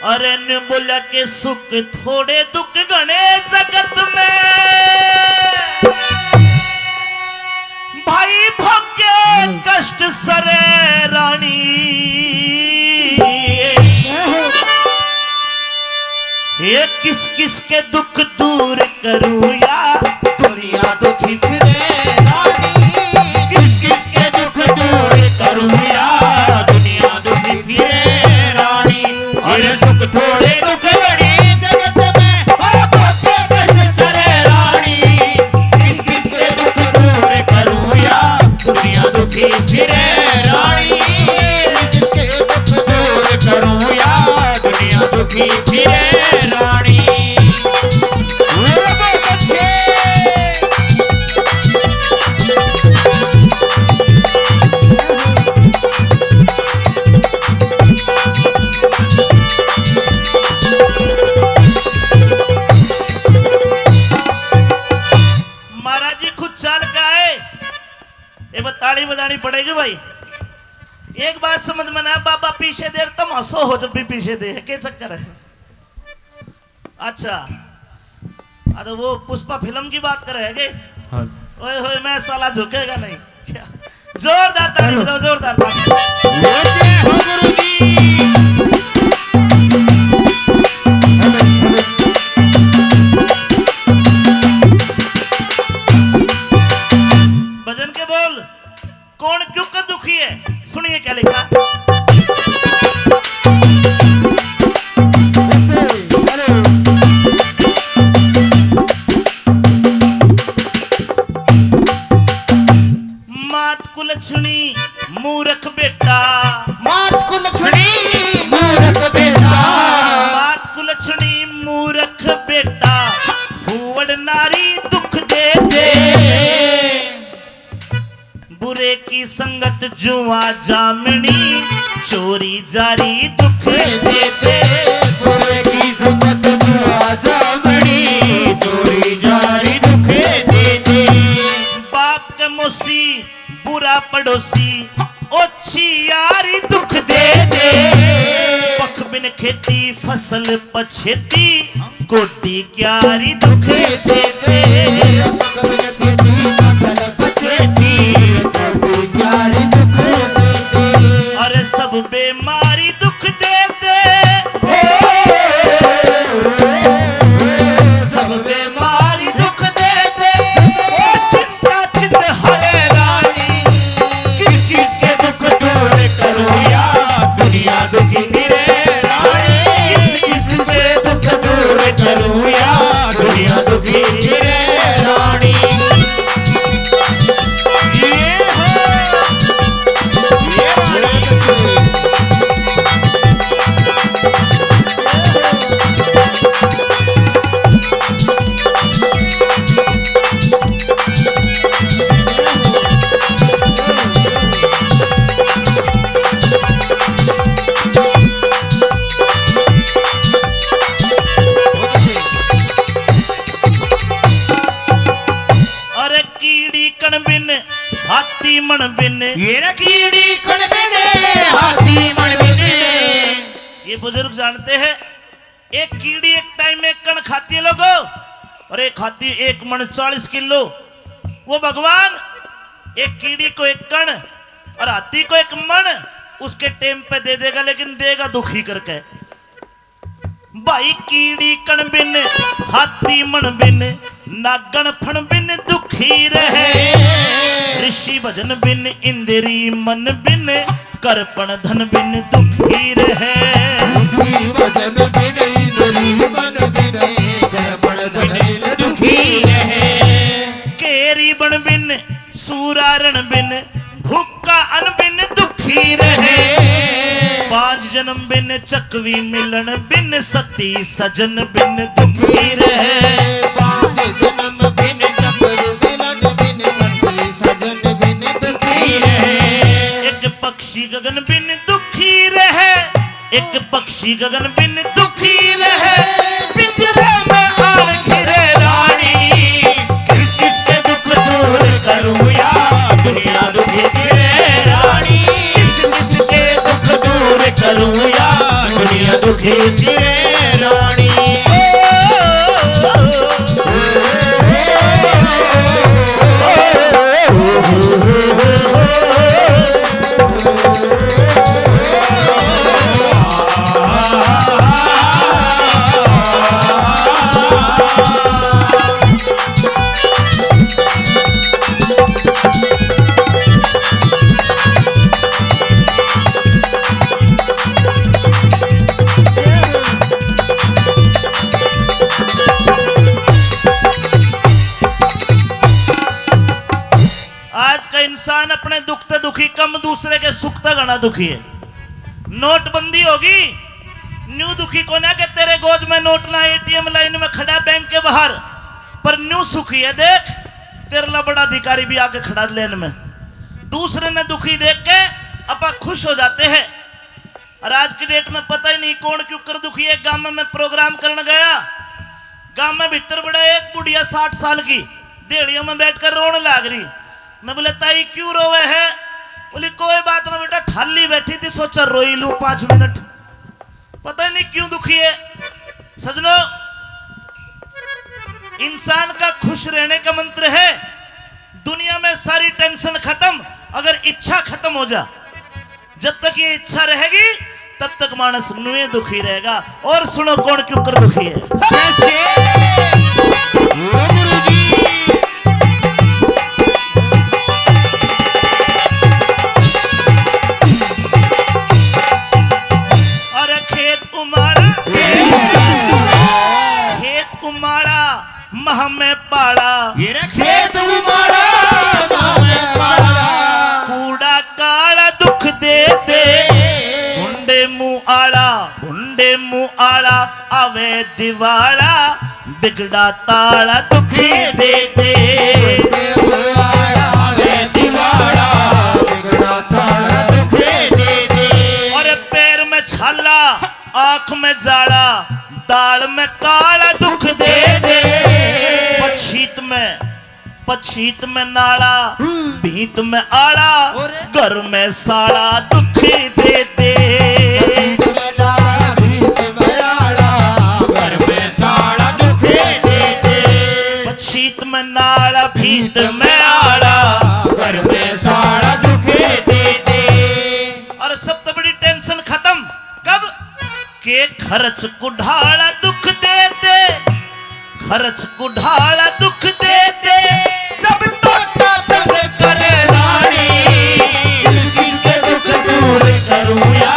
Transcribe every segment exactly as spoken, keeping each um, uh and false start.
अरे ने बोला के सुख थोड़े दुख घणे जगत में, भाई भोगे कष्ट सरे रानी। ये किस किस के दुख दूर करूँ या दुनिया दुखी फिरे रानी। किस किस के दुख दूर करूँ या दुनिया दुखी फिरे रानी। अरे सुख थोड़े दुख बड़े जगत में, अरे भोगे कष्ट सरे रानी। किस किस के दुख दूर करूँ या दुनिया दुखी फिरे रानी। किस किस के दुख दूर करूँ या दुनिया दुखी फिरे रानी। महाराज जी खुद चाल के आए। ये वो ताली बजानी पड़ेगी भाई। एक बात समझ में ना, बाबा पीछे दे, तमाशो हो जब भी पीछे दे, क्या चक्कर है? अच्छा, आ तो वो पुष्पा फिल्म की बात करे है के? हाँ। ओए होए, मैं साला झुकेगा नहीं। क्या? जोरदार ताली बजाओ, जोरदार ताली। जय हो गुरु जी। भजन के बोल। कौन क्यों कर दुखी है? सुनिए क्या लिखा। मात कुलक्षणी मूरख बेटा। मात कुलक्षणी मूरख बेटा। मात कुलक्षणी मूरख बेटा। फूवड़ नारी दुख दे दे। बुरे की संगत जुआ जामनी, चोरी जारी दुख दे दे। बुरे की संगत जुआ जामनी, चोरी जारी दुख दे दे। बाप के मौसी, बुरा पड़ोसी, ओछी यारी दुख दे दे। पख बिन खेती फसल पछेती, कोटी क्यारी दुख दे दे। पख बिन खेती फसल पछेती, कोटी क्यारी दुख दे दे। अरे सब बीमारी दुख दे दे। ओ, सब बीमारी दुख दे दे। ओ चिंता चित हरे रानी, किस किस के दुख दूर करूँ या दुनिया दुखी फिरे रानी। किस किस के दुख दूर करूँ या दुनिया दुखी फिरे रानी। ये हो, ये बात। अरे कीड़ी कण बिन, हाथी मण बिन। ये ना कीड़ी कण बिन, हाथी मण बिन। ये बुजुर्ग जानते हैं, एक कीड़ी एक टाइम में एक कण खाती है लोगो, और एक खाती एक मण चालीस किलो। वो भगवान एक कीड़ी को एक कण और हाथी को एक मण उसके टाइम पे दे देगा, लेकिन देगा दुखी करके। भाई कीड़ी कण बिन, हाथी मण बिन, नागण फण बिन दुखी रहे। ऋषि भजन बिन, इंद्री मन बिन, करपण धन बिन दुखी रहे। ऋषि भजन बिन, इंद्री मन बिन, करपण धन बिन दुखी रहे। केरी बण बिन, सूरारण बिन, भूखा अन बिन दुखी रहे। पांच जन्म बिन चकवी मिलन बिन, सती सजन बिन दुखी रहे। पांच जन्म बिन चकवी मिलन बिन, सती सजन बिन दुखी रहे। एक पक्षी गगन बिन दुखी रहे। एक पक्षी गगन बिन दुखी रहे, पिंजरे में आन घिरे रानी। किस किस के दुख दूर करूं या दुनिया दुखी फिरे रानी। किस किस के दुख दूर करूं या दुनिया दुखी हे तेरे रानी। आज का इंसान अपने दुख ते दुखी कम, दूसरे के सुख ते घना दुखी है। नोटबंदी होगी, न्यू दुखी कोन्या के तेरे गोज में नोट ना, एटीएम लाइन में खड़ा बैंक के बाहर, पर न्यू सुखी है। देख, तेरे ला बड़ा अधिकारी भी आके खड़ा लेन में। दूसरे ने दुखी देख के अपा खुश हो जाते हैं। और आज की डेट में पता ही नहीं कौन क्यों कर दुखी है। गांव में मैं प्रोग्राम करने गया, गांव में भीतर बड़ा एक बुढ़िया साठ साल की, देहलिया में बैठकर रोने लाग रही। मैं बोले, "ताई, क्यों रोवे है?" बोली, "कोई बात ना बेटा, ठाली बैठी थी, सोचा रोई लूं पांच मिनट।" पता ही नहीं क्यों दुखी है। सजनो, इंसान का खुश रहने का मंत्र है, दुनिया में सारी टेंशन खत्म, अगर इच्छा खत्म हो जा। जब तक ये इच्छा रहेगी, तब तक मानस नुए दुखी रहेगा। और सुनो, कौन क्यों कर दुखी है। कैसे? ओ गुरु जी। अरे खेत उमाड़ा, खेत उमाड़ा, माह में पाला। ये रे खेत उमाड़ा, माह में पाला। कूड़ा काला दुख दे दे, भुंडे मुंह आला, भुंडे मुंह आला, आवे दिवाला, बिगड़ा ताला दुखी दे दे। भुंडे मुंह आला, आवे दिवाला, बिगड़ा ताला दुखी दे दे। अरे पैर में छाला, आंख में जाला, दाल में काला दुख दे दे। पछीत में, पछीत में नाला, भीत में आला, और? घर में साला दुख दे दे। पछीत में नाला, भीत में आला, घर में साला दुख दे दे। पछीत में नाला, भीत में आला, घर में साला दुख दे दे। और सबसे बड़ी टेंशन खत्म। कब? के खर्च कुढ़ाला दुख दे दे, खर्च कुढ़ाला दुख दे दे। जब तोता तंग करे रानी, किस किस के दुख दूर करूं या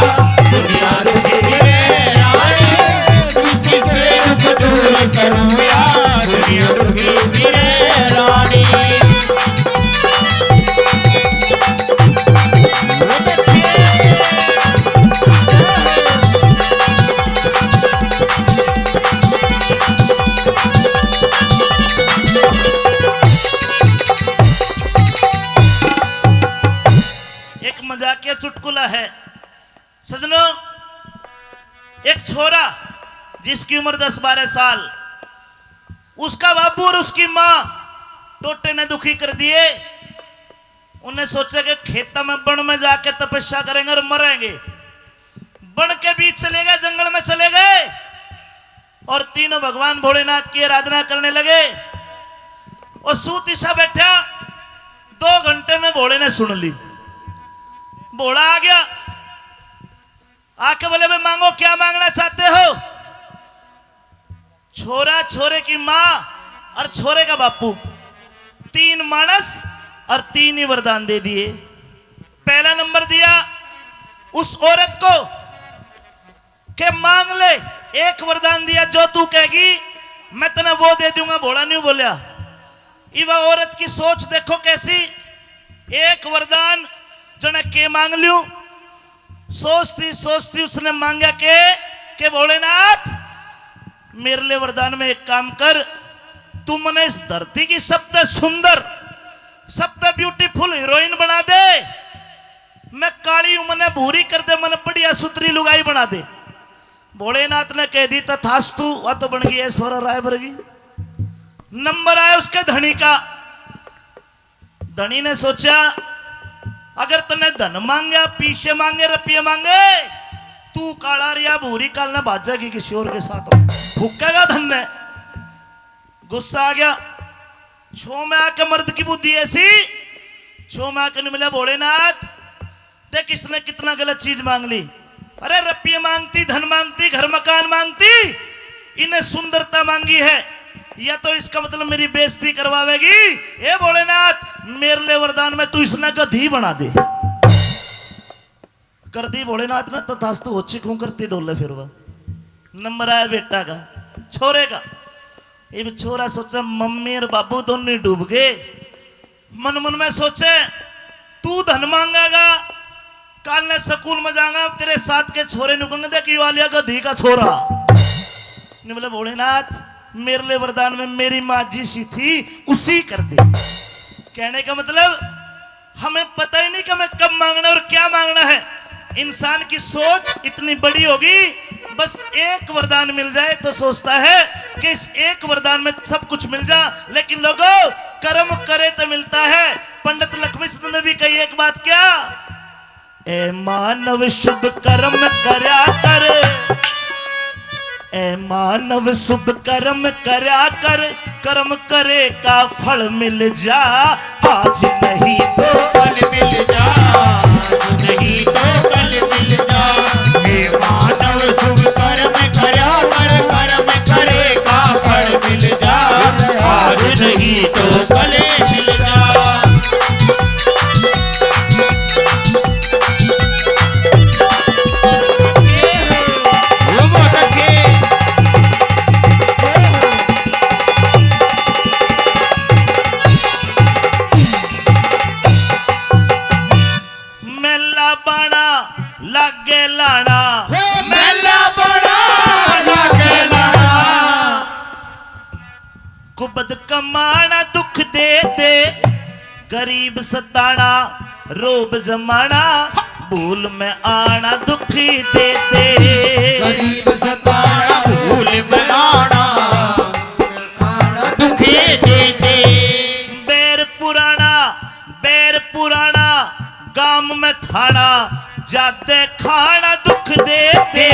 दुनिया दुखी रे रानी, किस किस के दुख दूर करूं या दुनिया दुखी रे रानी। एक मजाकिया चुटकुला है सजनों। एक छोरा जिसकी उम्र दस बारह साल, उसका बाबू और उसकी माँ टोटे ने दुखी कर दिए। उन्हें सोचा कि खेता में, बन में जाके तपस्या करेंगे और मरेंगे। बन के बीच चले गए, जंगल में चले गए और तीनों भगवान भोलेनाथ की आराधना करने लगे। और सूती सा बैठा, दो घंटे में भोले ने सुन ली। भोला आ गया, आके बोले, "भाई मांगो, क्या मांगना चाहते हो?" छोरा, छोरे की माँ और छोरे का बापू, तीन मानस और तीन ही वरदान दे दिए। पहला नंबर दिया उस औरत को कि मांग ले, एक वरदान दिया, जो तू कहेगी मैं तने वो दे दूंगा। भोला नहीं बोलिया। इवा औरत की सोच देखो कैसी, एक वरदान जने के मांग ल्यूं। सोचती सोचती उसने मांगा के, के भोलेनाथ, मेरे लिए वरदान में एक काम कर, तू मने इस धरती की सबसे सुंदर, सबसे ब्यूटीफुल हीरोइन बना दे। मैं काली हूं, मने भूरी कर दे, मने बढ़िया सुथरी लुगाई बना दे। भोलेनाथ ने कह दी, "तथास्तु।" वह तो बन गई ऐश्वर्या राय वर्गी। नंबर आया उसके धनी का। धनी ने सोचा, अगर तन्ने धन मांग्या, पीसे मांगे, रुपये मांगे, तू काला रिया भूरी, काल ने भाजेगी किसी और के साथ में, फूकेगा धन ने। गुस्सा आ गया। छो में आके मर्द की बुद्धि ऐसी, छो में आके निमला भोलेनाथ, देख इसने कितना गलत चीज मांग ली। अरे रुपये मांगती, धन मांगती, घर मकान मांगती, इन्हें सुंदरता मांगी है, या तो इसका मतलब मेरी बेइज्जती करवावेगी। ए भोलेनाथ, मेरे लिए वरदान में तू इसने गधी बना दे। कर दी भोलेनाथ ने तथास्तु, होची खूं करती डोले फिर वह। नंबर आया बेटा का, छोरे का। इब छोरा सोचे, मम्मी और बाबू दोनों ही डूब गए। मन मन में सोचे, तू धन मांगेगा, काल ने स्कूल में जाएगा, तेरे साथ के छोरे नु कहेंगे, देख यो आ लिया गधी का छोरा। ने बोले, भोलेनाथ, मेरे लिए वरदान में मेरी माँ जिसी थी, उसी कर दे। कहने का मतलब, हमें पता ही नहीं कि हमें कब मांगना है और क्या मांगना है। इंसान की सोच इतनी बड़ी होगी, बस एक वरदान मिल जाए तो सोचता है कि इस एक वरदान में सब कुछ मिल जा। लेकिन लोगों, कर्म करे तो मिलता है। पंडित लक्ष्मी चंद ने भी कही एक बात, क्या? ए मानव शुभ कर्म करया कर, ए मानव शुभ कर्म करया कर, कर्म करे का फल मिल जा, आज नहीं तो कल मिल जा, आज नहीं तो कल मिल जा। हे मानव शुभ कर्म करया कर, कर्म करे का फल मिल जा, आज नहीं तो कल मिल जा। वो बहुत अच्छे। मेला बना लागे लाना। हे मेला बना लागे लाना। कुबद कमाना दुख दे दे, गरीब सताना रोब जमाना, भूल में आना दुख दे दे। गरीब सताना भूल में आना, आना दुख दे दे। बैर पुराना, बैर पुराना, गाम में थाना, जाते खाना दुख दे दे।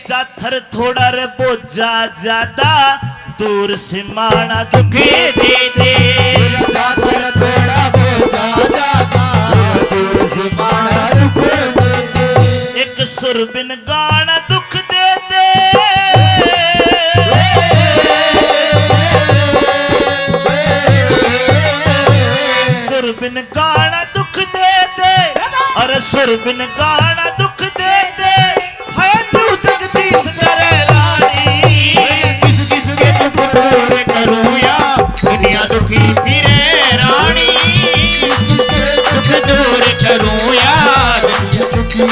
जाथर थोड़ा रे बोझा ज्यादा, दूर सिमाना दुख दे दे। जाथर थोड़ा बोझा ज्यादा, दूर सिमाना दुख दे दे। एक सुर बिन गाना दुख दे दे। सुर बिन गाना दुख दे दे, अरे सुर बिन गाना दुख दे दे। है तू जगदीश करे रानी। किस किस के दुख दूर करूं या दुनिया दुखी फिरे रानी। दुख दूर करूं या दुनिया दुखी